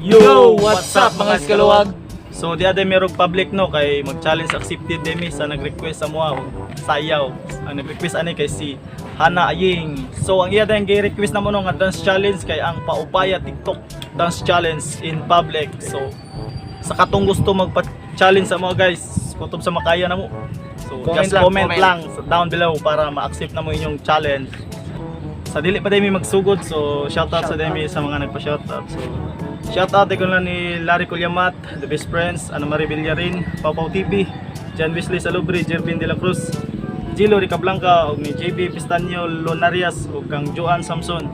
Yo, what's up, mga iskaluwag? So di aday merong public, no, kay mag-challenge accepted demi sa nag-request sa mua og sayaw. Ang nag-request ani kay si Hana Aying. So ang iya dayang gi-request namo, no, nga dance challenge kay ang Paubaya TikTok dance challenge in public. So sa katong gusto magpa-challenge sa mga guys, kutob sa makaya na mo. So Comment just lang, comment, comment. Lang down below para ma-accept na mo inyong challenge. Sa dili pa demi magsugod, so shoutout sa demi sa mga nagpa-shoutout. So shoutout ko lang ni Larry Culyamat, The Best Friends, Ana Marie Villarin, Pau Pau TV, John Wesley Salubre, Jervin De La Cruz, Gilo Rica Blanca, ug ni JB Pistanyo Lonarias, ug kang Joan Samson.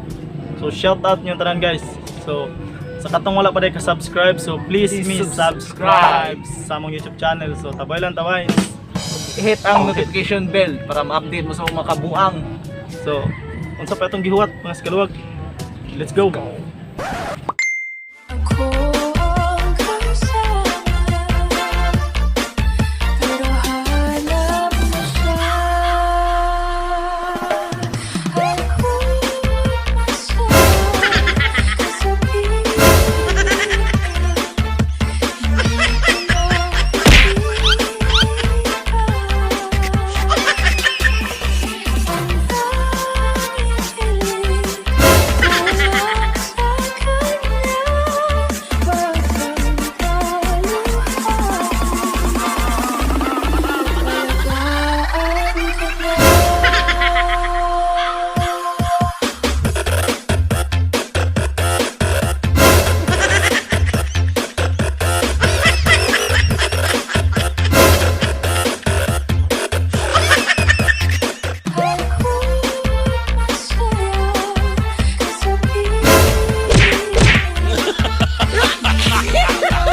So shoutout niyo tanan, guys. So sa katong wala pa day ka-subscribe, so please, Please me subscribe. Subscribe sa among YouTube channel. So tabay lang, tabay. Hit ang notification bell para ma-update mo sa mga kabuang. So unsa pa itong gihuwat, mga skaluwag? Let's go. Ako ang kasama, pero hanap mo siya. Ako'y masaya sa piling. Hindi ko makikita ang tanging hiling ko sa kanya, pagkang Alagaan ka na. Ako'y masaya sa piling. Ang tanging hiling ko lang sa kanya, pagkang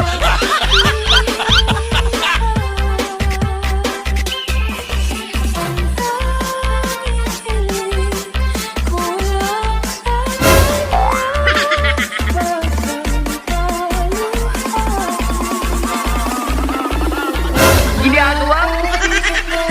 Ginagawa mo! Ako'y masaya sa piling. Hindi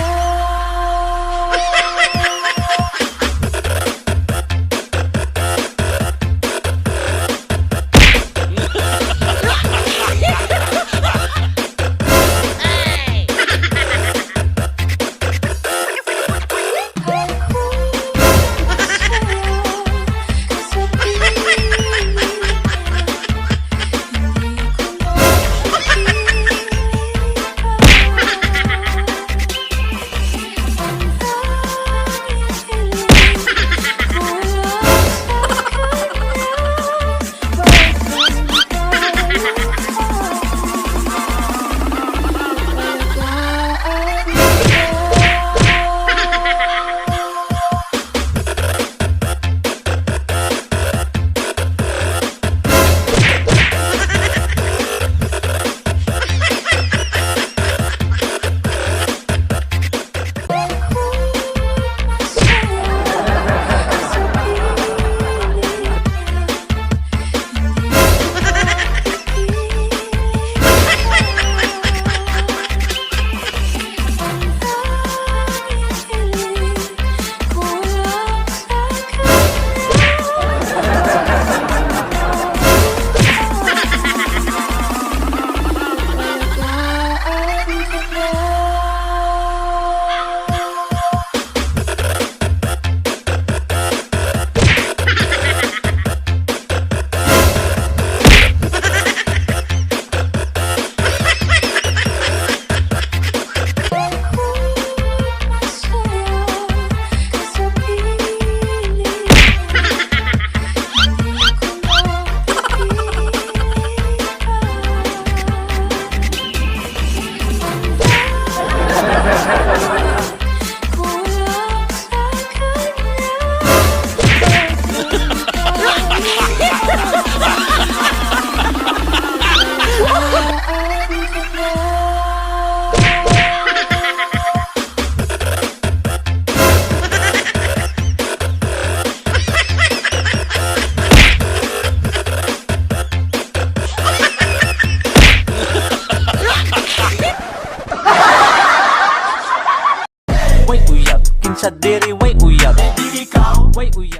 ko makikita ang tanging hiling ko lang sa kanya, pagkang Alagaan ka. Ako'y masaya sa piling. Hindi ko makikita ang tanging hiling ko lang sa kanya, Alagaan ka na. Ako'y masaya sa piling. Hindi ko makikita ang ko lang sa kanya, Alagaan ka na. Way uyab, kinsa diri way uyab. Way uyab.